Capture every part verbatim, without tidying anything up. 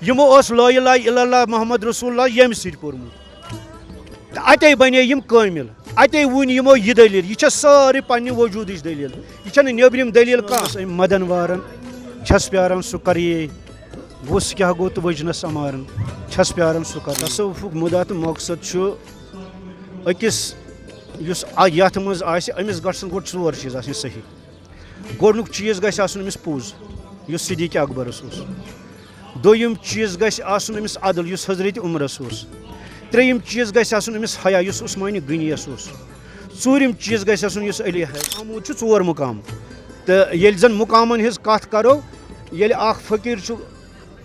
یِمو اوس لا الہ الا اللہ محمد رسول اللہ ییٚمہِ سۭتۍ پوٚرمُت۔ تہٕ اَتے بَنے یِم کٲمِل، اَتے وُنۍ یِمو یہِ دٔلیٖل۔ یہِ چھےٚ سٲرٕے پنٛنہِ وجوٗدٕچ دٔلیٖل، یہِ چھَنہٕ نیٚبرِم دٔلیٖل کانٛہہ۔ أمۍ مَدَن وارَن چھَس پیاران سُہ کَریے، گوٚژھ کیٛاہ گوٚو تہٕ وٕجنَس اَمارَن چھَس پیاران سُہ کَرِ۔ تصوفُک مُدعا تہٕ مقصد چھُ أکِس یُس آ-، یَتھ منٛز آسہِ، أمِس گژھن گۄڈٕ ژور چیٖز آسٕنۍ صحیح۔ گۄڈٕنیُک چیٖز گژھِ آسُن أمِس پوٚز، یُس صدیٖق اکبرس اوس۔ دوٚیِم چیٖز گژھِ آسُن أمِس عدل، یُس حضرت عمرس اوس۔ ترٛیٚیِم چیٖز گژھِ آسُن أمِس حیا، یُس عثمانِ غنیَس اوس۔ ژوٗرِم چیٖز گژھِ آسُن یُس علی حیا۔ محمود چھُ ژور مُقام۔ تہٕ ییٚلہِ زن مُقامن ہٕنٛز کتھ کرو، ییٚلہِ اکھ فقیٖر چھُ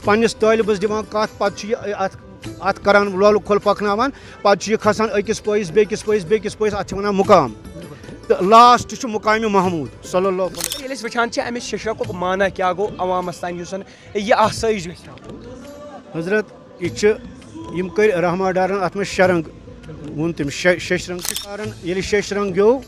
پننِس طٲلبس دِوان کتھ، پتہٕ چھُ یہِ اتھ، اتھ کران لولہٕ کھۄل پکناوان، پتہٕ چھُ یہِ کھسان أکِس پٲیِس، بیٚکِس پٲیِس، بیٚکِس پٲیِس، اتھ چھِ ونان مُقام۔ تہٕ لاسٹ چھُ مُقامِ محمود صلی اللہ علیہ وسلم۔ ییٚلہِ أسۍ وٕچھان چھِ أمِس ششرکُک معنی کیٛاہ گوٚو عوامس تام، یُس زن یہِ آسٲیِش گژھِ ہاوُن۔ حضرت، یہِ چھِ، یِم کٔرۍ رحمہ ڈارن اتھ منٛز شےٚ رنٛگ، ووٚن تٔمۍ، شےٚ، شیٚش رنٛگ چھِ ڈارن۔ ییٚلہِ شیٚش رنٛگ گیوٚو،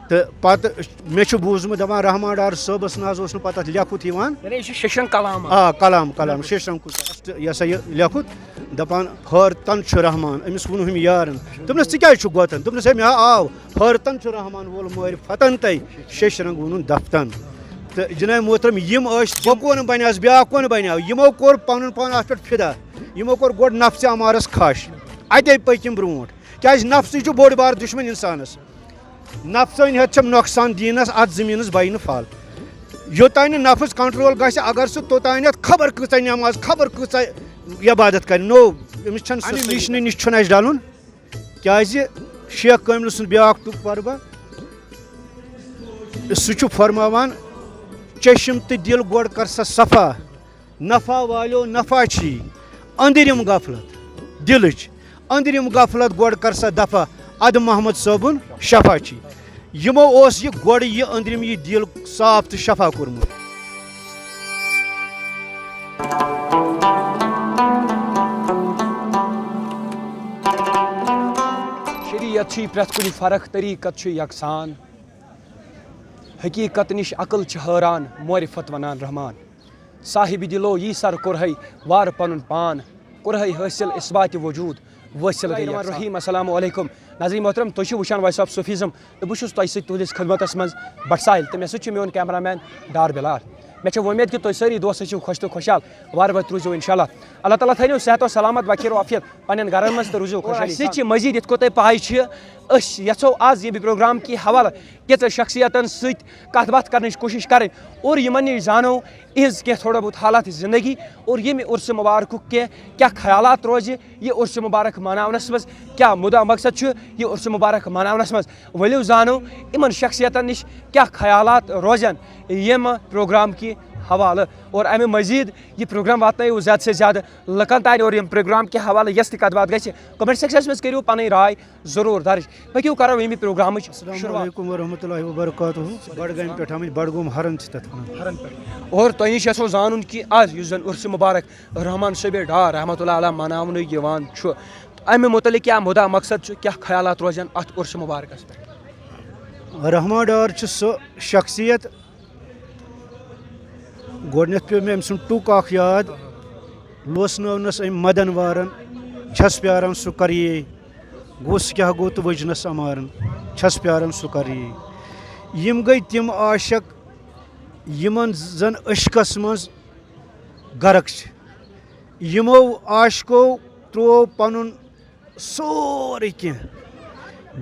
تہٕ پتہٕ مےٚ چھُ بوٗزمُت دپان رحمان ڈار صٲبس نہ حظ اوس نہٕ پتہٕ اتھ لیکھُتھ یِوان۔ یعنی یہِ چھُ شیٚش رنٛگ کلام اکھ۔ آ، کلام، کلام، شیٚش رنٛگ کُس۔ یہِ ہسا یہِ لیکھُتھ دپان حٲرتن چھُ رحمان، أمِس ووٚنُم یارن۔ دوٚپنس، ژٕ کیازِ چھُکھ گۄتن؟ دوٚپنس، ہے، مےٚ آو حٲرتن چھُ رحمان وول مٲرۍ فتن تہٕ شیٚش رنٛگ ووٚنُن دفتن۔ تہٕ جناب محترم، یِم ٲسۍ، بہٕ کون بنیاس، بیاکھ کون بنیو؟ یِمو کوٚر پنُن پان اتھ پٮ۪ٹھ فدا۔ یِمو کوٚر گۄڈٕ نفسِ امارس خش، اتے پٔکۍ یِم برونٛٹھ۔ کیازِ نفسٕے چھُ بوٚڑ بار دُشمن انسانس۔ نفسٲنیت چھم نۄقصان دینس اتھ زمینس بینہٕ پھل۔ یوٚتانۍ نہٕ نفس کنٹرول گژھِ، اگر سُہ توٚتانیتھ خبر کۭژاہ نماز، خبر کۭژاہ عبادت کرِ، نو، أمِس چھنہٕ امہِ سٕژٕے۔ مِشنہِ نِش چھُنہٕ اسہِ ڈلُن، کیازِ شیخ کٲملہٕ سُنٛد بیاکھ ٹُک پرٕ بہٕ، سُہ چھُ فرماوان، چشم تہٕ دل گۄڈٕ کر سا صفا، نفع والیو نفع چھی، أنٛدرِم غفلت دِلٕچ، أنٛدرِم غفلت گۄڈٕ کر سا دفع، ادٕ محمد صٲبُن شفا چھی۔ یِمو اوس یہِ گۄڈٕ یہِ أنٛدرِم یہِ دِل صاف تہٕ شفا کوٚرمُت۔ شریعت چھی پرٛٮ۪تھ کُنہِ فرق، طریٖقت چھُ یکسان۔ حقیٖقت نِش عقل چھِ حٲران، معرفت ونان رحمان۔ صاحب دلو یی سر کوٚرہے وار پنُن پان، کوٚرہے حٲصِل اثباتِ وجود، وٲصِل گٔے الرحمن یکسان۔ الرحیم، السلام علیکم۔ ناظرین محترم، تُہۍ چھِو وٕچھان Voice of Sufism تہٕ بہٕ چھُس تۄہہِ سۭتۍ تُہٕنٛدِس خدمتس منٛز بٹ ساحل تہٕ مےٚ سۭتۍ چھُ میون camera man ڈار بلال۔ مےٚ چھےٚ وۄمید کہِ تُہۍ سٲری دوست ٲسِو خۄش تہٕ خۄشحال، وارٕ وارٕ روٗزِو انشاءاللہ۔ اللہ تعالیٰ تھٲینو صحت و سلامت، بخیر و عافیت پننٮ۪ن گرن منٛز تہٕ روٗزِو اور خۄشحٲلی اَسہِ سۭتۍ سان۔ چھِ مزید، یِتھ کٔنۍ تۄہہِ پاے چھِ، أسۍ یژھو آز ییٚمہِ پروگرام کہِ حوالہٕ کینٛژن شخصیتن سۭتۍ کتھ باتھ کرنٕچ کوٗشش کرٕنۍ اور یِمن نِش زانو یِہنٛز کینٛہہ تھوڑا بہت حالات زندگی اور ییٚمہِ عرسہِ مبارکُک کینٛہہ کیٛاہ خیالات روزِ، یہِ عرسہِ مبارک مناونس منٛز کیٛاہ مُدا مقصد چھُ، یہِ عرسہِ مبارک مناونس منٛز۔ ؤلِو زانو یِمن شخصیتن نِش کیٛاہ خیالات روزن ییٚمہِ پروگرام کہِ حوالہٕ۔ اور امہِ مزید یہِ پروگرام واتنٲیِو زیادٕ سے زیادٕ لُکن تانۍ اور ییٚمہِ پروگرام کہِ حوالہٕ یۄس تہِ کتھ باتھ گژھِ، comment sectionس منٛز کٔرِو پنٕنۍ راے ضروٗر درج۔ پٔکِو کرو ییٚمہِ پروگرامٕچ السلام شروٗعات۔ علیکم ورحمۃ اللہ وبرکاتہ۔ بڈگامہِ پٮ۪ٹھ آمٕتۍ، بڈگوم ہرن چھِ تتھ ونان۔ ہرن پٮ۪ٹھ۔ اور تۄہہِ نِش یژھو زانُن کہِ آز یُس زن عرسہِ مبارک رحمان صٲبِ ڈار رحمتہ اللہ علیہ مناونہٕ یِوان چھُ، امہِ متعلق کیٛاہ مُدا مقصد چھُ، کیٛاہ خیالات روزن اتھ عرسہِ مبارکس پٮ۪ٹھ؟ رحمان ڈار چھُ سُہ شخصیت، گۄڈٕنٮ۪تھ پیوٚو مےٚ أمۍ سُنٛد ٹُک اکھ یاد، لوسنٲونَس أمۍ مَدَن وارَن، چھَس پیاران سُہ کَریے، گوٚو سُہ کیٛاہ گوٚو تہٕ ؤجنَس اَمارَن، چھَس پیاران سُہ کَریے۔ یِم گٔے تِم عاشق یِمَن زَن عشقَس منٛز غرق چھِ۔ یِمو عاشقو ترٛوو پَنُن سورُے کینٛہہ۔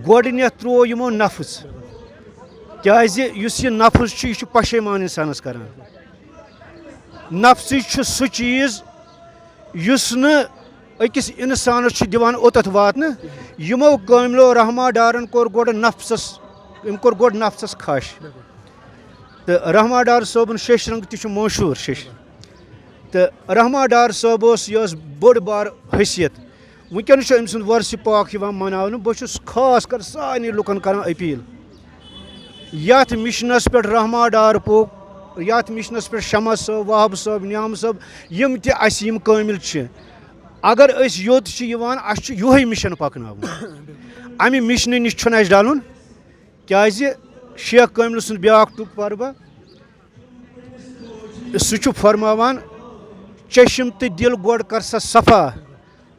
گۄڈٕنٮ۪تھ ترٛوو یِمو نفس، کیٛازِ یُس یہِ نفس چھُ، یہِ چھُ پشیمان انسانس کران۔ نفسٕے چھُ سُہ چیٖز یُس نہٕ أکِس انسانس چھُ دِوان اوٚتتھ واتنہٕ۔ یِمو کٲملو رحمہ ڈارن کوٚر گۄڈٕ نفسس، أمۍ کوٚر گۄڈٕ نفسس خش۔ تہٕ رحمہ ڈار صٲبُن شیٚش رنٛگ تہِ چھُ مشہوٗر شیٚش۔ تہٕ رحمہ ڈار صٲب اوس، یہِ ٲس بٔڑ بار حیثیت۔ وٕنکیٚنَس چھُ أمۍ سُنٛد وۄرثہِ پاک یِوان مناونہٕ۔ بہٕ چھُس خاص کر سارنٕے لُکَن کران اپیٖل، یَتھ مِشنَس پٮ۪ٹھ رحمہ ڈار پوٚک، یَتھ مِشنَس پٮ۪ٹھ شمع صٲب، وہاب صٲب، نیام صٲب، یِم تہِ اَسہِ یِم کٲمِل چھِ، اگر أسۍ یوٚت چھِ یِوان، اَسہِ چھُ یِہوٚے مِشن پَکناوُن۔ اَمہِ مِشنہٕ نِش چھُنہٕ اَسہِ ڈَلُن، کیٛازِ شیخ کٲمِل سُنٛد بیٛاکھ ٹُک پَرٕ بہٕ۔ سُہ چھُ فرماوان، چشم تہٕ دِل گۄڈٕ کر سا صفا۔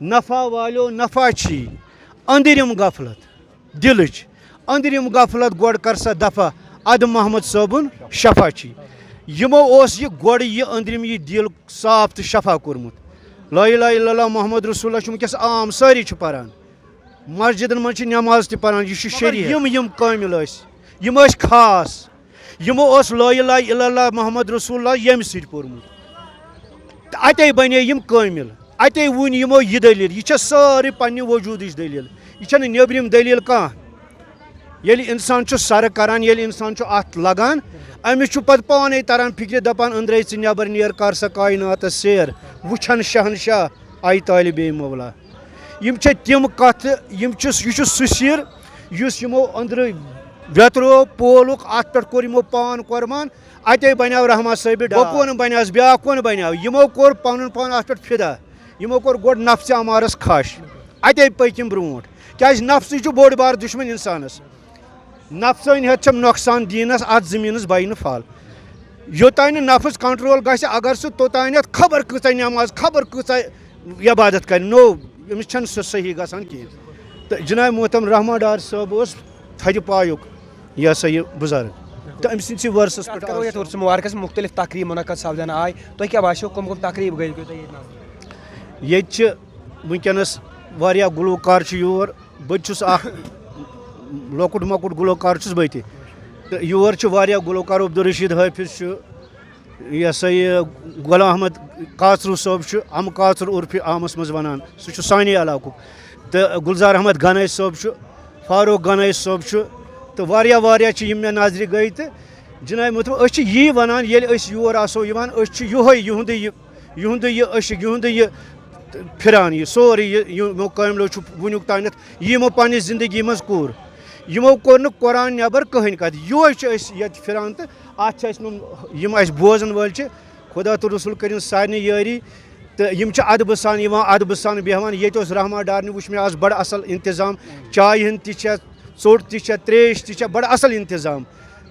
نفع والیو نفع چھی، أنٛدرِم غفلت دِلٕچ، أنٛدرِم غفلت گۄڈٕ کر سا دفع۔ ادٕ محمد صٲبُن شفا چھی۔ یِمو اوس یہِ گۄڈٕ یہِ أنٛدرِم یہِ دِل صاف تہٕ شفا کوٚرمُت۔ لا اله الا اللہ محمد رسول اللہ چھُ وٕنکیٚس عام، سٲری چھِ پران۔ مسجدن منٛز چھِ نماز تہِ پران، یہِ چھُ مگر شریعت۔ یِم، یِم کٲمِل ٲسۍ، یِم ٲسۍ خاص۔ یِمو اوس لا اله الا اللہ محمد رسول اللہ ییٚمہِ سۭتۍ پوٚرمُت۔ تہٕ اَتے بنے یِم کٲمِل۔ اَتے وُنۍ یِمو یہِ دٔلیٖل۔ یہِ چھےٚ سٲرٕے پننہِ وجوٗدٕچ دٔلیٖل۔ یہِ چھَنہٕ نیٚبرِم دٔلیٖل کانٛہہ۔ ییٚلہِ اِنسان چھُ سرٕ کران، ییٚلہِ اِنسان چھُ اَتھ لگان، أمِس چھُ پتہٕ پانے تران فِکرِ، دپان، "أنٛدرَے ژٕ نٮ۪بر نیر، کر سا کایناتس سیر، وٕچھن شہنشاہ آیہِ طالبِ مولا۔" یِم چھِ تِم کتھٕ، یِم چھِ، یہِ چھُ سُہ سِر، یُس یِمو أنٛدرٕ ویترو پولُکھ، اَتھ پٮ۪ٹھ کوٚر یِمو پان قۄربان۔ اَتے بنیو رحمان صٲبِ ڈار۔ بہٕ کون بنیوس، بیٛاکھ کون بنیو؟ یِمو کوٚر پنُن پان اَتھ پٮ۪ٹھ فدا۔ یِمو کوٚر گۄڈٕ نفسِ امارس خش، اَتے پٔکۍ یِم برونٛٹھ۔ کیٛازِ نفسٕے چھُ بوٚڑ بار دُشمن اِنسانس۔ نفسٲنیت چھم نۄقصان دینس، اتھ زمینس بایہِ نہٕ پھل۔ یوٚتانۍ نہٕ نفس کنٹرول گژھِ، اگر سُہ توٚتانٮ۪تھ خبر کۭژاہ نماز، خبر کۭژاہ عبادت کرِ، نو، أمِس چھنہٕ سُہ صحیح گژھان کِہیٖنۍ۔ تہٕ جناب محترم رحمان ڈار صٲب اوس تھدِ پایُک، یہِ ہسا یہِ بُزرگ۔ تہٕ أمۍ سٕنٛدسٕے ورثس کتھ پٮ۪ٹھ کرو آو یتھ سُہ۔ عرس مبارکس مختلف تقریب منعقد سپدان آے، تۄہہِ کیٛاہ باسیو، کم کم تقریب گٔے، گٔے تۄہہِ ییٚتہِ نظر؟ ییٚتہِ چھِ وٕنکیٚنس واریاہ گلوکار چھِ یور، بہٕ تہِ چھُس اکھ لۄکُٹ مۄکُٹ گلوکار چھُس بہٕ تہِ۔ تہٕ یور چھِ واریاہ گلوکار، عبدالرشید حٲفظ چھُ، یہِ ہسا یہِ غلام احمد کاژروٗ صٲب چھُ، اَمہٕ کاژروٗ عرفِ عامس منٛز وَنان، سُہ چھُ سانے علاقُک۔ تہٕ گُلزار احمد گنایی صٲب چھُ، فاروق گنایی صٲب چھُ، تہٕ واریاہ واریاہ چھِ یِم مےٚ نظرِ گٔے۔ تہٕ جناب محترم، أسۍ چھِ یی وَنان، ییٚلہِ أسۍ یور آسو یِوان، أسۍ چھِ یِہوٚے یِہُنٛدُے یہِ، یِہُنٛدُے یہِ عشق، یِہُنٛدُے یہِ پھِران، یہِ سورُے یہِ یِمو کٲملو چھُ وٕنیُک تانٮ۪تھ یہِ یِمو پننہِ زندگی منٛز کوٚر۔ یِمو کوٚر نہٕ قرآن نٮ۪بر کٕہٕنۍ کتھ۔ یِہوٚے چھِ أسۍ ییٚتہِ پھِران تہٕ اتھ چھِ اَسہِ نۄم-، یِم اَسہِ بوزن وٲلۍ چھِ، خدا تہٕ رسول کٔرِن سارنٕے یٲری۔ تہٕ یِم چھِ ادبہٕ سان یِوان، ادبہٕ سان بیٚہوان۔ ییٚتہِ اوس رحمان ڈارنہِ وٕچھ مےٚ آز بڑٕ اصل انتظام، چایہِ ہُنٛد تہِ چھےٚ، ژوٚٹ تہِ چھےٚ، تریش تہِ چھےٚ، بڑٕ اصل انتظام۔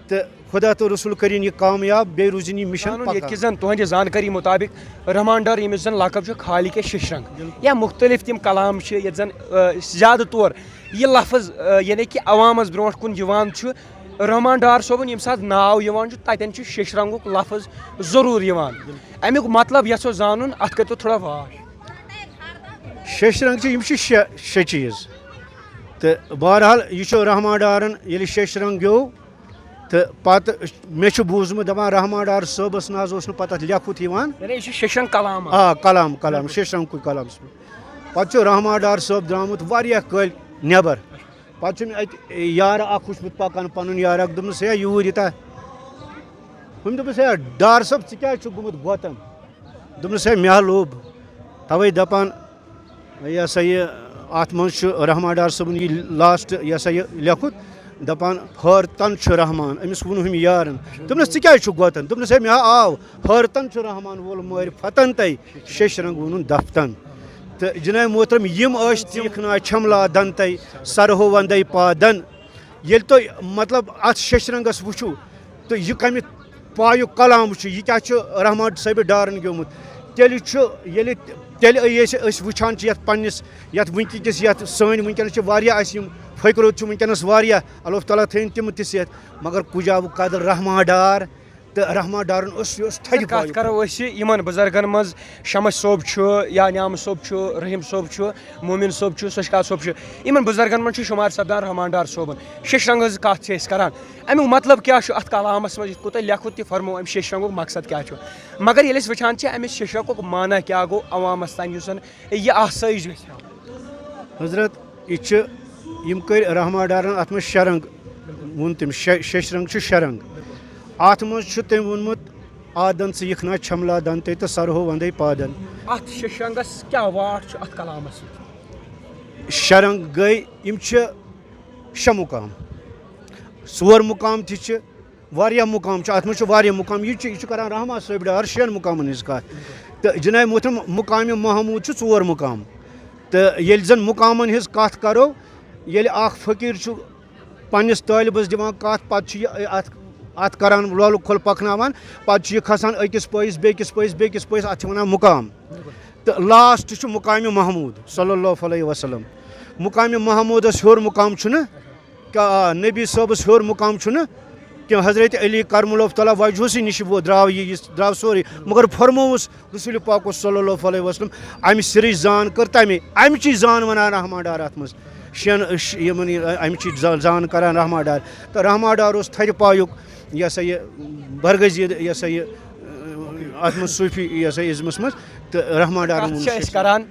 تہٕ خدا تہٕ رسول کٔرِن یہِ کامیاب، بیٚیہِ روٗزِن یہِ مِشن زانُن پکان۔ ییٚتہِ کہِ زن تُہنٛدِ زانکٲری مُطابق رحمان ڈار، ییٚمِس زن لقب چھُ خالق ششرنگ، یا مختلف تِم کلام چھِ، ییٚتہِ زن، آ، زیادٕ طور یہِ لفظ، آ، یعنی کہِ عوامس برونٛٹھ کُن یِوان چھُ، رحمان ڈار صٲبُن ییٚمہِ ساتہٕ ناو یِوان چھُ، تتٮ۪ن چھُ ششرنگُک لفظ ضروٗر یِوان۔ امیُک مطلب یژھو زانُن، اتھ کٔرۍتو تھوڑا واش۔ ششرنگ چھِ، یِم چھِ شےٚ، شےٚ چیٖز۔ تہٕ بہرحال، یہِ چھُ رحمان ڈارن ییٚلہِ ششرنگ گیوٚو، تہٕ پتہٕ مےٚ چھُ بوٗزمُت دپان، رحمان ڈار صٲبس نہ حظ اوس نہٕ پتہٕ اتھ لیکھُت یِوان۔ یعنی یہِ چھُ ششرنگ کلام اکھ۔ آ، کلام، کلام، ششرنگُک کلام چھُ۔ پتہٕ چھُ رحمان ڈار صٲب درٛامُت واریاہ کٲلۍ نٮ۪بر۔ پتہٕ چھُ مےٚ اتہِ یارٕ اکھ وُچھمُت پکان، پنُن یار اکھ، دوٚپنس، "ہے یوٗرۍ یہِ تہ۔" ہُمۍ دوٚپُس، "ہے ڈار صٲب، ژٕ کیٛازِ چھُکھ گوٚمُت گوتن؟" دوٚپنس، "ہے مےٚ ہا لوٚب۔" توے دپان، یہِ ہسا یہِ، اتھ منٛز چھُ رحمان ڈار صٲبُن یہِ لاسٹ، یہِ ہسا یہِ لیکھُت، دپان، "حٲرتن چھُ رحمان"، أمِس ووٚن ہُمۍ یارن۔ دوٚپنس، "ژٕ کیٛازِ چھُکھ گوتن؟" دوٚپنس، "ہے مےٚ ہا آو حٲرتن چھُ رحمان وول معرفتن تَے، ششرنگ ووٚنُن دفتن۔" تہٕ جناب محترم، یِم ٲسۍ تِم چھِکھ نا چھملا دنتے، سرہو وندے پادن۔ ییٚلہِ تُہۍ، مطلب، اتھ ششرنگس وٕچھِو تہٕ یہِ کمہِ پایُک کلام چھُ، یہِ کیٛاہ چھُ رحمان صٲبِ ڈارن گیومُت، تیٚلہِ چھُ، ییٚلہِ، تیٚلہِ أسۍ، أسۍ وٕچھان چھِ یتھ پننِس، یتھ وٕنکہِ کِس، یتھ سٲنۍ وٕنکیٚنس چھِ واریاہ، اسہِ یِم فقرت چھِ وٕنکیٚنس واریاہ، اللہ تعالیٰ تھٲیِن تِم تہِ صحت، مگر کُجاوُک قدر رحمان ڈار۔ تہٕ رحمان ڈارُن اوس، یہِ اوس تھدِ اگر کتھ پایُک۔ کرو أسۍ یِمن بُزرگن منٛز، شمس صٲب چھُ یا نیامہٕ صٲب چھُ، رحیم صٲب چھُ، مومن صٲب چھُ، سُشکا صٲب چھُ، یِمن بُزرگن منٛز چھُ شُمار سپدان رحمان ڈار صٲبُن۔ ششرنگ ہٕنٛز کتھ چھِ أسۍ کران، امیُک مطلب کیٛاہ چھُ اتھ کلامس منٛز، یِتھ کٔنۍ تۄہہِ لیکھُت تہِ فرموو، امہِ ششرنگُک مقصد کیٛاہ چھُ؟ مگر ییٚلہِ أسۍ وٕچھان چھِ، امہِ ششرنگُک معنی کیٛاہ گوٚو عوامس تام، یُس زن یہِ آسٲیِش گژھِ ہا۔ حضرت، یہِ چھِ، یِم کٔرۍ رحمان ڈارن اتھ منٛز شےٚ رنگ، ووٚن تٔمۍ، شےٚ، شیٚش رنگ چھُ شےٚ رنگ۔ اتھ منٛز چھُ تٔمۍ ووٚنمُت، "آدن ژٕ یِکھ نا چھملا دنتے تہٕ سرہو وندے پادن۔" اتھ شیٚش رنگس کیٛاہ واٹھ چھُ اتھ کلامس سۭتۍ؟ شےٚ رنگ گٔے، یِم چھِ شےٚ مُقام، ژور مُقام تہِ چھِ، واریاہ مُقام چھُ، اَتھ منٛز چھُ واریاہ مُقام۔ یہِ چھُ، یہِ چھُ کران رحمان صٲبِ ڈار شٮ۪ن مُقامَن ہٕنٛز کَتھ۔ تہٕ جناب محترم، مُقامِ محموٗد چھُ ژور مُقام۔ تہٕ ییٚلہِ زَن مُقامَن ہٕنٛز کَتھ کَرو، ییٚلہِ اَکھ فقیٖر چھُ پنٛنِس طٲلبَس دِوان کَتھ، پَتہٕ چھُ یہِ اَتھ اَتھ کَران لولہٕ کھۄل پَکناوان، پَتہٕ چھُ یہِ کھَسان أکِس پٲیِس، بیٚکِس پٲیِس، بیٚکِس پٲیِس، اَتھ چھِ وَنان مُقام۔ تہٕ لاسٹ چھُ مُقامِ محموٗد صلی اللہ علیہ وسلم۔ مُقامِ محموٗدَس ہیوٚر مُقام چھُنہٕ، کیٛاہ، آ، نبی صٲبَس ہیوٚر مُقام چھُنہٕ کینٛہہ۔ حضرت علی کرم اللہ تعالیٰ وجہوٗسی نِش وو-، درٛاو یہِ، یہِ درٛاو سورُے، مگر فرمووُس رسول پاک صلی اللہ علیہ وسلم، امہِ سرٕچ زان کٔر تمے، امچی زان ونان رحمان ڈار اتھ منٛز۔ شین، ش-، یِمن یہِ، امچی زا-، زان کران رحمان ڈار۔ تہٕ رحمان ڈار اوس تھرِ پایُک، یہِ ہسا یہِ، برگزید، یہِ ہسا یہِ، اتھ منٛز صوفی، یہِ ہسا یہِ ازمس منٛز۔ تہٕ رحمان ڈارن کتھ ووٚن چھِ أسۍ کران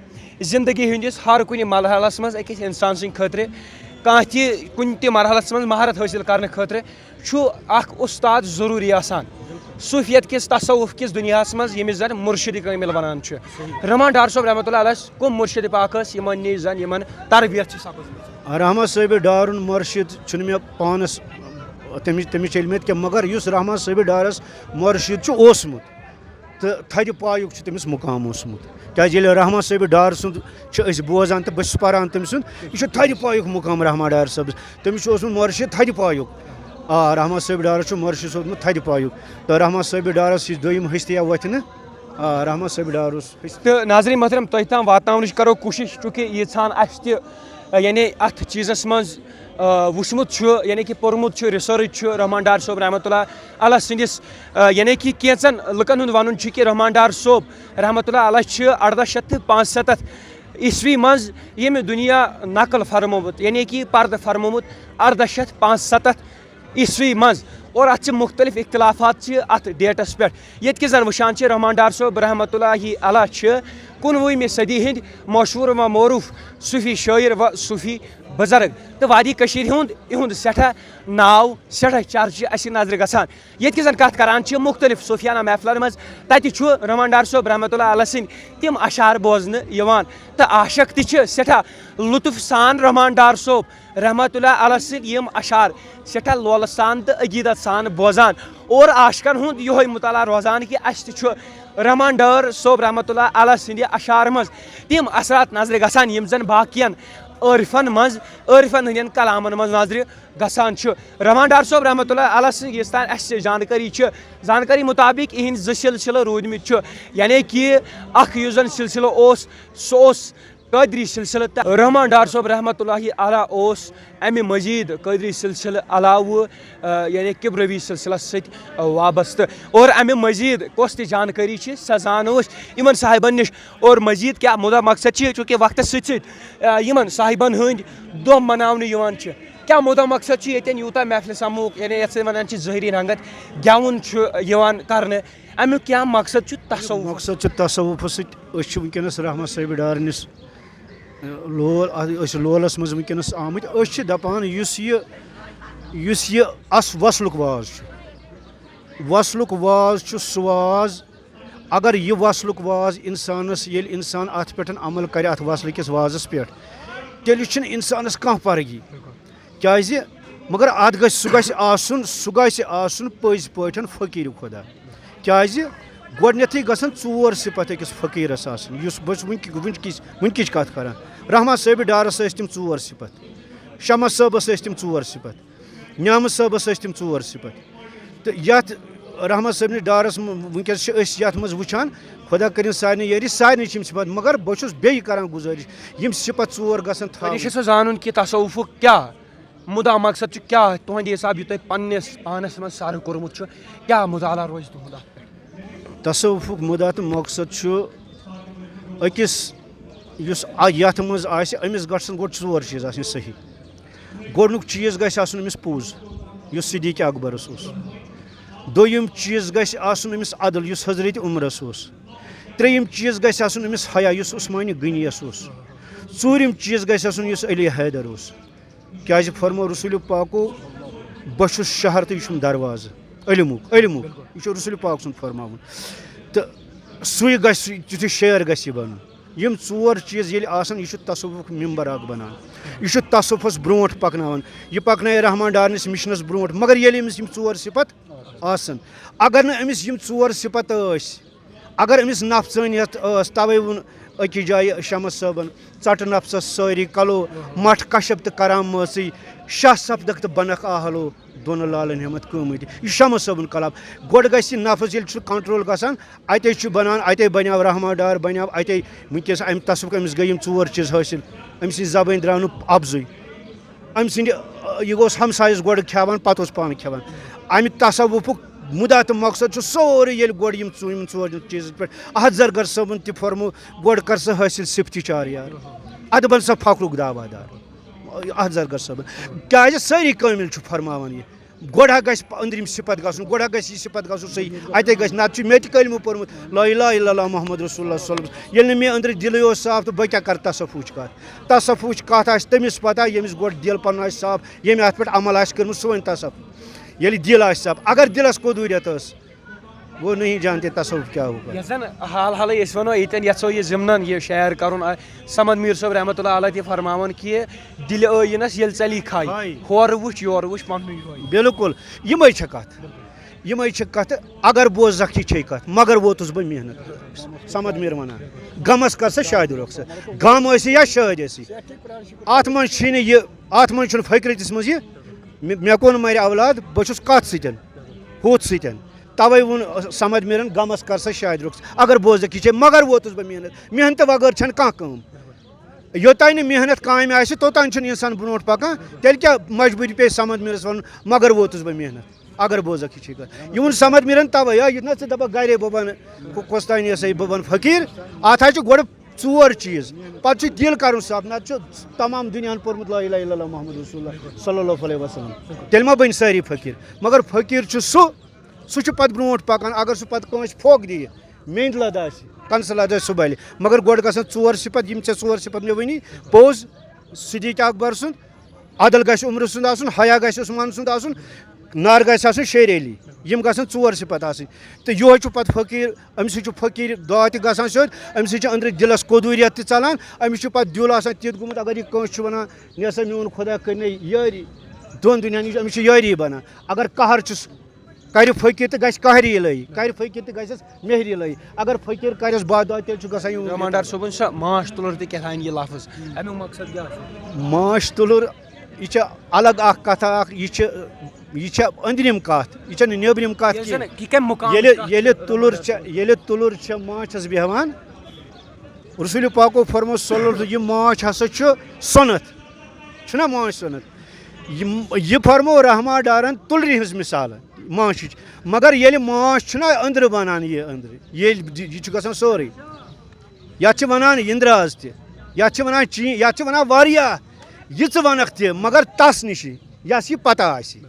زندگی ہٕنٛدِس ہر کُنہِ مرحلس منٛز أکِس انسان سٕنٛدِ خٲطرٕ، کانٛہہ تہِ کُنہِ تہِ مرحلس منٛز مہارت حٲصِل کرنہٕ خٲطرٕ چھُ اکھ اُستاد ضروٗری آسان۔ صوٗفیت کِس تصوُف کِس دُنیاہَس منٛز، ییٚمِس زَن مُرشِدِ کٲمِل وَنان چھِ۔ رحمان ڈار صٲب رحمتہ اللہ علیہ کُم مُرشِدِ پاک ٲسۍ، یِمَن نِش زَن یِمَن تربیت چھِ سپٕز؟ رحمان صٲبِ ڈارُن مُرشِد چھُنہٕ مےٚ پانَس تَمِچ، تَمِچ علمیت کینٛہہ، مگر یُس رحمان صٲبِ ڈارَس مُرشِد چھُ اوسمُت، تہٕ تھدِ پایُک چھُ تٔمِس مُقام اوسمُت۔ کیازِ ییٚلہِ رحمان صٲبِ ڈار سُنٛد چھِ أسۍ بوزان تہٕ بہٕ چھُس پَران تٔمۍ سُنٛد، یہِ چھُ تھدِ پایُک مُقام رحمان ڈار صٲبَس۔ تٔمِس چھُ اوسمُت مُرشِد تھدِ پایُک۔ آ، رحمان صٲبِ ڈارَس چھُ مُرشِد اوسمُت تھدِ پایُک۔ تہٕ رحمان صٲبِ ڈارَس یُس دوٚیِم ۂستی آو وۄتھنہٕ، آ، رحمان صٲبِ ڈار اوس ۂستی۔ تہٕ ناظرین محترم، تۄہہِ تام واتناونٕچ کرو کوٗشِش، چونکہ ییٖژہن اَسہِ تہِ، یعنی اَتھ چیٖزَس منٛز آ، وُچھمُت چھُ، یعنی کہِ پوٚرمُت چھُ، research چھُ رحمان ڈار صٲب رحمتہ اللہ علیہ سٕنٛدِس، آ، یعنی کہِ کینٛژن لُکن ہُنٛد وَنُن چھُ کہِ رحمان ڈار صٲب رحمتہ اللہ علیہ چھِ اَرداہ شیٚتھ تہٕ پانٛژھ ستتھ عیسوی منٛز ییٚمہِ دُنیا نقل فرمومُت، یعنی کہِ پردٕ فرمومُت اَرداہ شیٚتھ پانٛژھ ستتھ عیسوی منٛز۔ اور اَتھ چھِ مُختٔلِف اختلافات چھِ اَتھ dateس پٮ۪ٹھ، ییٚتہِ کہِ زَن وٕچھان چھِ رحمان ڈار صٲب رحمتہ اللہ علیہ چھِ کُنوُہمہِ صدی ہٕنٛدۍ مشہوٗر و معروٗف صوٗفی شٲعر و صوٗفی بُزرگ تہٕ وادی کٔشیٖرِ ہُنٛد، یِہُنٛد سٮ۪ٹھاہ ناو، سٮ۪ٹھاہ چرچہِ اَسہِ نظرِ گژھان۔ ییٚتہِ کہِ زَن کَتھ کَران چھِ مُختٔلِف صوٗفیانہ محفلَن منٛز، تَتہِ چھُ رحمان ڈار صٲب رحمتہ اللہ علیہ سٕنٛدۍ تِم اشعار بوزنہٕ یِوان تہٕ عاشق تہِ چھِ سٮ۪ٹھاہ لطف سان رحمان ڈار صٲب رحمتہ اللہ علیہ سٕنٛدۍ یِم اشعار سٮ۪ٹھاہ لولہٕ سان تہٕ عقیٖدت سان بوزان اور عاشقَن ہُنٛد یِہوٚے مُطالعہ روزان کہِ اَسہِ تہِ چھُ رحمان ڈار صٲب رحمتہ اللہ علیہ سٕنٛدِ اشعار منٛز تِم اثرات نظرِ گژھان، یِم زَن باقیَن عٲرفَن منٛز، عٲرفَن ہٕنٛدٮ۪ن کلامَن منٛز نظرِ گژھان چھُ۔ رحمان ڈار صٲب رحمتہ اللہ علیہ سٕنٛز یُس تام اَسہِ زانکٲری چھِ، زانکٲری مطابق یِہِنٛدۍ زٕ سلسلہٕ روٗدمٕتۍ چھِ، یعنی کہِ اَکھ یُس زَن سلسلہٕ اوس، سُہ اوس قٲدری سلسلہٕ تہٕ رحمان ڈار صٲب رحمتہ اللہ علیہ اوس اَمہِ مٔزیٖد قٲدری سلسلہٕ علاوٕ، آ، یعنی کبروی سلسلس سۭتۍ، آ، وابستہٕ۔ اور اَمہِ مٔزیٖد کۄس تہِ جانکٲری چھِ، سۄ زانو أسۍ یِمن صاحبن نِش۔ اور مٔزیٖد کیٛاہ مُدا مقصد چھِ، چوٗنٛکہِ وقتس سۭتۍ سۭتۍ، آ، یِمن صاحبن ہٕنٛدۍ دۄہ مناونہٕ یِوان چھِ۔ کیٛاہ مُدا مقصد چھُ ییٚتٮ۪ن یوٗتاہ محفلہِ سموٗک، یعنی یَتھ سۭتۍ وَنان چھِ ظٲہری رنٛگت، گٮ۪وُن چھُ یِوان کرنہٕ، اَمیُک کیٛاہ مقصد چھُ تصوُف؟ مقصد چھُ تصوُفس سۭتۍ، أسۍ چھِ وٕنکیٚنس رحمت صٲبِ ڈار نِس لول، أسۍ لولس منٛز وٕنکیٚنس آمٕتۍ۔ أسۍ چھِ دپان یُس یہِ، یُس یہِ اَس وصلُک واز چھُ، وصلُک واز چھُ سُہ واز، اگر یہِ وصلُک واز اِنسانس، ییٚلہِ اِنسان اَتھ پٮ۪ٹھ عمل کرِ، اَتھ وصلہٕ کِس وازس پٮ۪ٹھ، تیٚلہِ چھُنہٕ اِنسانس کانٛہہ پرگی۔ کیازِ؟ مگر اَتھ گژھِ، سُہ گژھِ آسُن، سُہ گژھِ آسُن پٔزۍ پٲٹھۍ فقیٖر خۄدا۔ کیازِ؟ گۄڈٕنیتھٕے گژھن ژور صفت أکِس فقیٖرس آسٕنۍ، یُس بہٕ چھُس وٕنکہِ-، وٕنکِچ، وٕنکِچ کتھ کران۔ رحمان صٲبِ ڈارس ٲسۍ تِم ژور صفت، شمس صٲبس ٲسۍ تِم ژور صفت، نعمت صٲبس ٲسۍ تِم ژور صفت۔ تہٕ یتھ رحمان صٲبنِس ڈارس م-، وٕنکیٚس چھِ أسۍ یتھ منٛز وٕچھان، خۄدا کٔرِن سارنٕے یٲری، سارنٕے چھِ یِم صفت، مگر بہٕ چھُس بیٚیہِ کران گُزٲرِش، یِم صفت ژور گژھن تھاوٕنۍ۔ یہِ چھُ سُہ زانُن کہِ تصوفُک کیٛاہ مُدا مقصد چھُ، کیٛاہ تُہنٛدِ حساب یہِ تۄہہِ پننِس پانس منٛز سر کوٚرمُت چھُ، کیٛاہ مُطالعہ روزِ تُہُنٛد اتھ پٮ۪ٹھ؟ تصوفُک مُدا تہٕ مقصد چھُ أکِس یُس آ-، یتھ منٛز آسہِ، أمِس گژھن گۄڈٕ ژور چیٖز آسٕنۍ صحیح۔ گۄڈٕنیُک چیٖز گژھِ آسُن أمِس پوٚز، یُس صدیق اکبرس اوس۔ دوٚیِم چیٖز گژھِ آسُن أمِس عدل، یُس حضرت عمرس اوس۔ ترٛیٚیِم چیٖز گژھِ آسُن أمِس حیا، یُس عثمانِ غنیَس اوس۔ ژوٗرِم چیٖز گژھِ آسُن یُس علی حیدر اوس۔ کیازِ فرمو رسول پاکو، "بہٕ چھُس شہر تہٕ یہِ چھُم دروازٕ علمُک، علمُک۔" یہِ چھُ رسول پاک سُنٛد فرماوُن۔ تہٕ سُے گژھِ، تیُتھُے شعر گژھِ یہِ بنُن۔ یِم ژور چیٖز ییٚلہِ آسَن، یہِ چھُ تصوفُک ممبر اکھ بنان۔ یہِ چھُ تصوفس برونٛٹھ پکناوان۔ یہِ پکنایہِ رحمان ڈارنِس مِشنس برونٛٹھ۔ مگر ییٚلہِ أمِس یِم ژور صفت آسَن، اگر نہٕ أمِس یِم ژور صفت ٲسۍ، اگر أمِس نفژٲنیت ٲس، توے ووٚن أکِس جایہِ شمس صٲبن، "ژٹہٕ نفسس سٲری کلو، مٹھ کشپ تہٕ کرامٲژٕے، شاہ سپدکھ تہٕ بنکھ آہلو، دۄن لالن ہٮ۪متھ قۭمتھ۔ یہِ چھُ شمس صٲبُن کلام۔ گۄڈٕ گژھِ یہِ نفس، ییٚلہِ چھُ کنٹرول گژھان، اتے چھُ بنان، اتے بنیو رحمان ڈار، بنیو اتے۔ وٕنکیٚس امہِ تصوف، أمِس گٔے یِم ژور چیٖز حٲصِل۔ أمۍ سٕنٛزِ زبٲنۍ درٛاو نہٕ اَپزُے۔ أمۍ سٕنٛدِ، یہِ اوس ہمسایَس گۄڈٕ کھٮ۪وان، پتہٕ اوس پانہٕ کھٮ۪وان۔ امہِ تصوفُک مُدعا تہٕ مقصد چھُ سورُے، ییٚلہِ گۄڈٕ یِم ژو-، یِم ژور چیٖز پٮ۪ٹھ احد زرگر صٲبُن تہِ فرمو، گۄڈٕ کر سا حٲصِل صفتی چار یار، ادٕ بن سا فخرُک دعویٰ دار۔ احد زرگر صٲبُن، کیازِ سٲری کٲمِل چھِ فرماوان یہِ۔ گۄڈٕ ہا گژھِ أنٛدرِم صفت گژھُن، گۄڈٕ ہا گژھِ یہِ صفت گژھُن صحیح، اتے گژھِ، نتہٕ چھُ مےٚ تہِ کلمہٕ پوٚرمُت، لا الہ الا اللہ محمد رسول اللہ صلی اللہ علیہ وسلم۔ ییٚلہِ نہٕ مےٚ أنٛدرٕ دِلٕے اوس صاف، تہٕ بہٕ کیٛاہ کرٕ تصوفٕچ کتھ؟ تصوفٕچ کتھ آسہِ تٔمِس پتہ، ییٚمِس گۄڈٕ دِل پنُن آسہِ صاف، ییٚمۍ اتھ پٮ۪ٹھ عمل آسہِ کٔرمٕژ، سُہ وَنہِ تصوف۔ ییٚلہِ دِل آسہِ صاف، اگر دِلس قدوٗریت ٲس، وہ نہیں جانتے تصوف کیا ہوگا۔ یۄس زن حال حالٕے أسۍ ونو ییٚتٮ۪ن، یژھو یہِ ضمنن یہِ شعر کرُن، آ، صمد میٖر صٲب رحمتہ اللہ علیہ تہِ فرماوان کہِ دِلہِ ٲییٖنس ییٚلہِ ژَلی کھے، ہاے۔ ہورٕ وٕچھ یورٕ وٕچھ پننُے یوہے۔ بالکل، یِمے چھِ کتھ، یِمے چھِ کتھٕ۔ اگر بوزکھ یہِ چھے کتھ، مگر ووتُس بہٕ محنت۔ صمد میٖر ونان، غمس کر سا شادِ رۄخصت، غم ٲسی یا شٲدۍ ٲسی، اتھ منٛز چھِنہٕ یہِ، اتھ منٛز چھُنہٕ فقرتس منٛز یہِ، مےٚ، مےٚ کون مرِ اولاد، بہٕ چھُس کتھ سۭتٮ۪ن، ہُتھ سۭتٮ۪ن۔ توے ووٚن صمد میٖرن، غمس کر سا شادِ رۄخصت، اگر بوزکھ یہِ چھے، مگر ووتُس بہٕ محنت۔ محنتہٕ وغٲر چھنہٕ کانٛہہ کٲم۔ یوٚتانۍ نہٕ محنت کامہِ آسہِ، توٚتانۍ چھُنہٕ انسان برونٛٹھ پکان۔ تیٚلہِ کیٛاہ مجبوٗری پیٚیہِ صمد میٖرس ونُن، مگر ووتُس بہٕ محنت، اگر بوزکھ یہِ چھے کتھ۔ یہِ ووٚن صمد میٖرن توے، آ، یہِ نہ ژٕ دپکھ گرے بہٕ بنہٕ، کُ-، کۄستانی ہسا یہِ بہٕ بنہٕ فقیٖر۔ اتھ حظ چھِ گۄڈٕ ژور چیٖز، پتہٕ چھُ دِل کرُن صاف، نتہٕ چھُ تمام دُنیاہن پوٚرمُت لا الہ الا اللہ محمد رسول اللہ صلی اللہ علیہ وسلم۔ تیٚلہِ ما بنہِ سٲری فقیٖر؟ مگر فقیٖر چھُ سُہ، سُہ چھُ پتہٕ برونٛٹھ پکان۔ اگر سُہ پتہٕ کٲنٛسہِ پھۄکھ دِیہِ، میٚنٛدۍ لد آسہِ، کنسہٕ لد آسہِ، سُہ بلہِ۔ مگر گۄڈٕ گژھن ژور صفت، یِم ژےٚ ژور صفت مےٚ ؤنی، پوٚز، صدیق اکبر سُنٛد، عدل گژھِ عمرٕ سُنٛد آسُن، حیا گژھِ عثمان سُنٛد آسُن، نار گژھِ آسُن شیر علی۔ یِم گژھن ژور صفت آسٕنۍ۔ تہٕ یِہوٚے چھُ پتہٕ فقیٖر، أمِس سۭتۍ چھُ فقیٖر دعا تہِ گژھان سیوٚد، أمِس سۭتۍ چھُ أنٛدرٕ دِلس قدوٗریت تہِ ژلان، أمِس چھُ پتہٕ دِل آسان تیُتھ گوٚمُت، اگر یہِ کٲنٛسہِ چھُ ونان، "نیر سا میون خدا کٔرِنَے یٲری"، دۄن دُنیاہن نِش أمِس چھِ یٲری بنان۔ اگر قہر چھُس، کرِ فقیٖر تہٕ گژھِ قہری لٲگۍ، کرِ فقیٖر تہٕ گژھٮ۪س مہری لٲگۍ۔ اگر فقیٖر کرٮ۪س بد دعا، تیٚلہِ چھُ گژھان یِم رحمان ڈار صٲبُن چھا ماچھ تُلُر تہِ کیٛاہ تام یہِ لفظ؟ اَمیُک مقصد کیٛاہ چھُ؟ ماچھ تُلُر، یہِ چھِ الگ اکھ کتھا اکھ، یہِ چھِ، یہِ چھِ أنٛدرِم کتھ، یہِ چھَنہٕ نیٚبرِم کتھ ییٚلہِ زن کینٛہہ۔ یہِ کمہِ مقامٕچ ییٚلہِ، کتھ ییٚلہِ چھِ؟ تُلُر چھِ، ییٚلہِ تُلُر چھِ ماچھس بیٚہوان، رسول پاکو فرموو صلی اللہ علیہ وسلم، یہِ ماچھ ہسا چھُ سۄنتھ، چھُنہ ماچھ سۄنتھ؟ یہِ، یہِ فرموو رحمان ڈارن تُلرِ ہٕنٛز مثال ماچھِچ۔ مگر ییٚلہِ ماچھ چھُنہ أنٛدرٕ بنان، یہِ أنٛدرٕ، ییٚلہِ یہِ چھُ گژھان سورُے، یتھ چھِ ونان اندراز تہِ، یتھ چھِ ونان چین، یتھ چھِ ونان واریاہ، یہِ ژٕ ونکھ تہِ، مگر تس نِشی یس یہِ پتہ آسہِ۔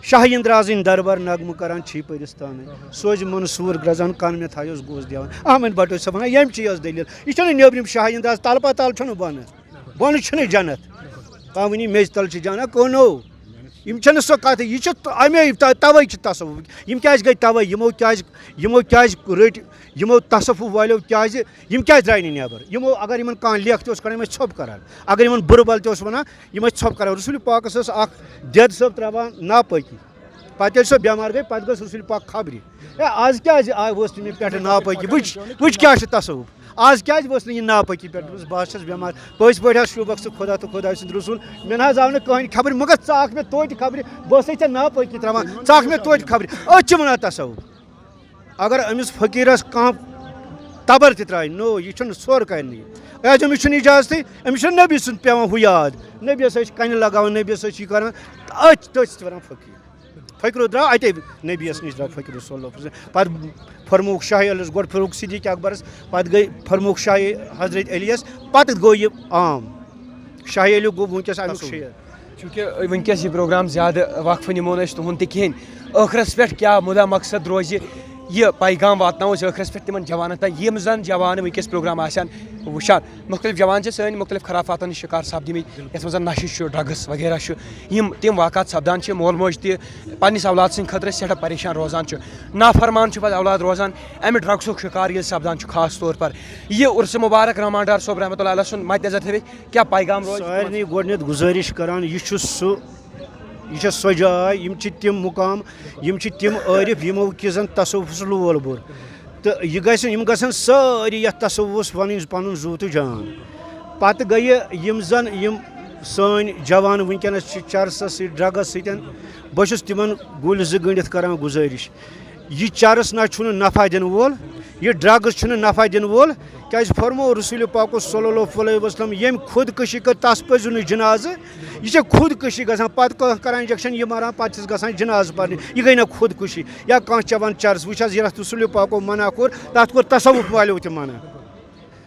شاہ اندرازٕنۍ دربار نغمہٕ کران چھی پٔرِستانٕے۔ سوزِ منصوٗر گرٛزان کن مےٚ تھایوس گوس دیوان۔ احمد بٹو چھِ وَنان، ییٚمہِ چی ٲس دٔلیٖل۔ یہِ چھَنہٕ نیٚبرِم شاہ اندراز، تلہٕ پتہٕ تلہٕ چھُنہٕ بۄنہٕ۔ بۄنہٕ چھُنہٕ جنت۔ کانٛہہ وَنہِ میٚژِ تل چھِ جنت، کونو۔ یِم چھَنہٕ سۄ کَتھٕے۔ یہِ چھِ تَ-، اَمے تَ-، تَوَے چھِ تصوف۔ یِم کیٛازِ گٔے تَوَے؟ یِمو کیٛازِ، یِمو کیٛازِ رٔٹۍ، یِمو تصوف والیو کیٛازِ، یِم کیٛازِ درٛاے نہٕ نٮ۪بر؟ یِمو اگر یِمن کانٛہہ لیکھ تہِ اوس کَڑان، یِم ٲسۍ ژھۄپہٕ کَران۔ اگر یِمن بُرٕ بل تہِ اوس وَنان، یِم ٲسۍ ژھۄپہٕ کران۔ رسول پاکس ٲس اکھ دٮ۪د صٲب تراوان ناپٲکی۔ پتہٕ ییٚلہِ سۄ بٮ۪مار گٔے، پتہٕ گٔژھ رسول پاک خبرِ۔ ہے، آز کیازِ آے، ووٚژھ نہٕ مےٚ پٮ۪ٹھٕ ناپٲکی؟ وٕچھ، وٕچھ کیٛاہ چھُ تصوف۔ آز کیازِ ووٚژھ نہٕ یہِ ناپٲکی پٮ۪ٹھ؟ دوٚپُس، بہٕ حظ چھَس بٮ۪مار۔ پٔزۍ پٲٹھۍ حظ شوٗبکھ ژٕ خۄدا تہٕ خۄداے سُنٛد رسول۔ مےٚ نہ حظ آو نہٕ کٕہٕنۍ خبرِ، مگر ژٕ آکھ مےٚ توتہِ خبرِ۔ بہٕ ٲسَے ژےٚ ناپٲکی تراوان، ژٕ آکھ مےٚ توتہِ خبرِ۔ أتھۍ چھِ وَنان تصوف۔ اگر أمِس فقیٖرس کانٛہہ تبر تہِ ترٛایہِ، نو، یہِ چھُنہٕ سورٕ کرنٕے۔ کیٛازِ أمِس چھُنہٕ اجازتٕے، أمِس چھُنہٕ نبی سُنٛد پٮ۪وان ہُہ یاد۔ نبیَس ٲسۍ کنہِ لگاوان، نبیَس ٲسۍ یہِ کران، تہٕ أتھۍ، تٔتھۍ چھِ وَنان فقیٖر۔ فقیٖرو درٛاو اَتے نبیَس نِش، درٛاو فقیٖر صلی اللہ علیہ وسلم۔ پتہٕ فرمووُکھ شاہ علیَس، گۄڈٕ فرمووُکھ صدیق اکبرس، پتہٕ گٔے، فرمووُکھ شاہ حضرت علیَس، پتہٕ گوٚو یہِ عام۔ شاہ علی گوٚو وٕنکیٚس اَمیُک شیر۔ چوٗنٛکہِ وٕنکیٚس یہِ پروگرام زیادٕ وقفہٕ نِمو نہٕ أسۍ تُہُنٛد تہِ کِہیٖنۍ۔ ٲخرس پٮ۪ٹھ کیٛاہ مُدا مقصد روزِ، یہِ پیغام واتناوو أسۍ ٲخرس پٮ۪ٹھ تِمن جوانن تام، یِم زن جوان وٕنکیٚس پروگرام آسن وٕچھان۔ مُختٔلِف جوان چھِ سٲنۍ مُختٔلِف خرافاتن ہِنٛدۍ شِکار سپدِمٕتۍ، یَتھ منٛز نشہِ چھُ، ڈرگس وغیرہ چھُ۔ یِم تِم واقعات سپدان چھِ، مول موج تہِ پننِس اولاد سٕنٛدِ خٲطرٕ سٮ۪ٹھاہ پریشان روزان چھُ۔ نافرمان چھُ پتہٕ اولاد روزان اَمہِ ڈرگسُک شِکار ییٚلہِ سپدان چھُ خاص طور پر۔ یہِ عرس مبارک رحمان ڈار صٲب رحمتہ اللہ علیہ سُنٛد مدِ نظر تھٲوِتھ کیٛاہ پیغام روزِ؟ سارنٕے گۄڈٕنٮ۪تھ گُزٲرِش کران، یہِ چھُ سُہ، یہِ چھےٚ سۄ جاے، یِم چھِ تِم مُقام، یِم چھِ تِم عٲرِف، یِمو کہِ زن تصوفس لول بوٚر۔ تہٕ یہِ گژھِ، یِم گژھن سٲری یتھ تصوفس پنٕنۍ، پنُن زُو تہٕ جان۔ پتہٕ گٔیہِ یِم زن یِم سٲنۍ جوان وٕنکیٚنَس چھِ چرسَس سۭتۍ، ڈرٛگَس سۭتۍ۔ بہٕ چھُس تِمَن گُلۍ زٕ گٔنٛڈِتھ کران گُزٲرِش، یہِ چرس نہ چھُنہٕ نفع دِنہٕ وول، یہِ ڈرگز چھُنہٕ نفع دِنہٕ وول۔ کیازِ فرموو رسول پاکو صلی اللہ علیہ وسلم، ییٚمۍ خودکشی کٔر، تس پٔزیو نہٕ جنازٕ۔ یہِ چھےٚ خودکشی گژھان، پتہٕ کانٛہہ کران انجیکشن، یہِ مران، پتہٕ چھِس گژھان جنازٕ پرنہِ۔ یہِ گٔے نہ خودکشی؟ یا کانٛہہ چٮ۪وان چرس؟ وٕچھ حظ، یتھ رسول پاکو منع کوٚر، تتھ کوٚر تصوف والیو تہِ منع۔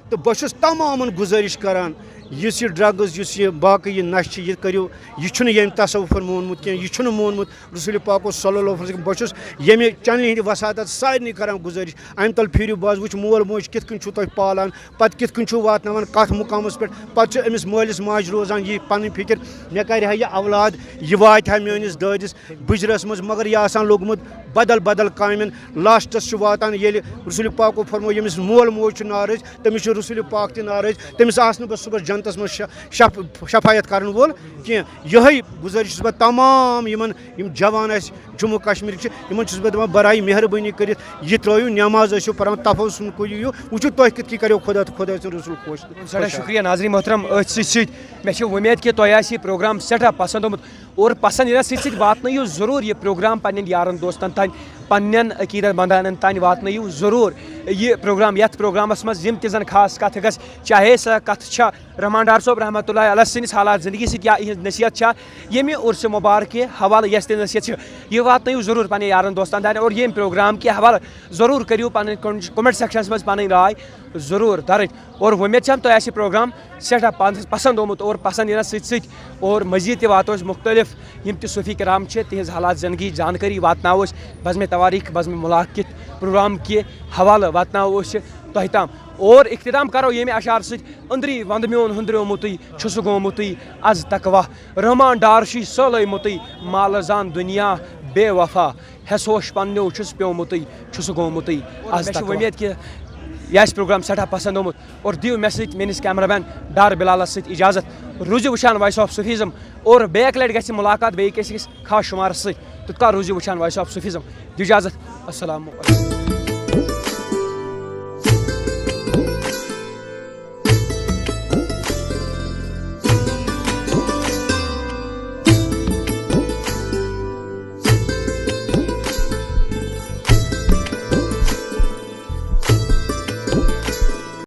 تہٕ بہٕ چھُس تمامن گُزٲرِش کران، یُس یہِ ڈرگز، یُس یہِ باقٕے یہِ نشہٕ چھِ، یہِ کٔرِو، یہِ چھُنہٕ ییٚمۍ تصوفن مونمُت کینٛہہ، یہِ چھُنہٕ مونمُت رسول پاکو صلی اللہ علیہ وسلم۔ بہٕ چھُس ییٚمہِ چینلہِ ہٕنٛدِ وساطت سارنٕے کران گُزٲرِش، امہِ تل پھیرِو، بہٕ حظ وٕچھ مول موج کِتھ کٔنۍ چھُو تُہۍ پالان، پتہٕ کِتھ کٔنۍ چھُو واتناوان کتھ مقامس پٮ۪ٹھ۔ پتہٕ چھُ أمِس مٲلِس ماجہِ روزان یہِ پنٕنۍ فکر، مےٚ کرِ ہا یہِ اولاد، یہِ واتہِ ہا میٲنِس دٲدِس بُجرس منٛز۔ مگر یہِ آسان لوٚگمُت بدل بدل کامٮ۪ن۔ لاسٹس چھُ واتان، ییٚلہِ رسول پاکو فرموو، ییٚمِس مول موج چھُ ناراض، تٔمِس چھُ رسول پاک تہِ ناراض، تٔمِس آسہٕ نہٕ بہٕ صُبحس جنتس منٛز شف-، شف-، شفاعت کرن وول کینٛہہ۔ یِہوٚے گُزٲرِش چھُس بہٕ تمام یِمن، یِم جوان اَسہِ جموں کشمیر چھِ، یِمن چھُس بہٕ دپان، برائے مہربٲنی کٔرِتھ یہِ ترٲیِو، نٮ۪ماز ٲسِو پران، تفوض سُنٛد کٔرِو، وٕچھِو تُہۍ کِتھ کٔنۍ کریو خۄدا تہٕ خۄداے سُنٛد رسول خۄش تہٕ سٮ۪ٹھاہ خۄش۔ شُکریہ ناظریٖن محترم، أتھۍ سۭتۍ سۭتۍ مےٚ چھِ وۄمید کہِ تۄہہِ آسہِ یہِ پروگرام سٮ۪ٹھاہ پسنٛد آمُت اور پسنٛد یِنس سۭتۍ سۭتۍ واتنٲیِو ضروٗر یہِ پروگرام پننٮ۪ن یارن دوستن تام، پننٮ۪ن عقیدت مندانن تام واتنٲیِو ضروٗر یہِ پروگرام، یتھ پروگرامس منٛز یِم تہِ زن خاص کتھٕ گژھِ، چاہے سۄ کتھ چھا رحمان ڈار صٲب رحمتہ اللہ علیہ سٕنٛدِس حالات زندگی سۭتۍ یا یِہنٛز نصیحت چھا، ییٚمہِ عرس مبارک کہِ حوالہٕ یۄس تہِ نصیحت چھِ، یہِ واتنٲیِو ضروٗر پننٮ۪ن یارن دوستن تام اور ییٚمہِ پروگرام کہِ حوالہٕ ضروٗر کٔرِو پنٕنۍ comment section منٛز پنٕنۍ راے ضروٗر درٕج۔ اور وۄمید چھم تۄہہِ آسہِ یہِ پروگرام سٮ۪ٹھاہ پانس پسنٛد آمُت اور پسنٛد یِنس سۭتۍ سۭتۍ اور مزید تہِ واتو أسۍ مختلف یِم تہِ صوفی کرام چھِ، تِہنٛز حالات زندگی جانکٲری واتناوو أسۍ بزمِ تواریخ، بزمِ ملاقات کِتھ پروگرام کہِ حوالہٕ واتناوو أسۍ تۄہہِ تام۔ اور اختتام کرو ییٚمہِ اشعار سۭتۍ، أنٛدری ونٛدٕ میون ہُنٛدریومُتُے چھُس گومُتُے از تقوا، رحمان ڈار چھُے سٲلٲومُتُے مالہٕ زان دُنیا بے وفا، ہٮ۪س ہوش پننیو چھُس پیومُتُے، چھُس گومُتُے از مےٚ چھِ تقوا۔ وۄمید کہِ یہِ آسہِ پروگرام سٮ۪ٹھاہ پسنٛد آمُت اور دِیِو مےٚ سۭتۍ میٲنِس کیمرہ مین ڈار بلالس سۭتۍ اجازت۔ روٗزِو وٕچھان وائس آف صوفیزم اور بیٚیہِ اکہِ لٹہِ گژھِ ملاقات بیٚیہِ کِس أکِس خاص شُمارس سۭتۍ۔ تیوٗت کال روٗزِو وٕچھان وائس آف صوفیزم۔ دِیِو اجازت۔ السلام علیکم۔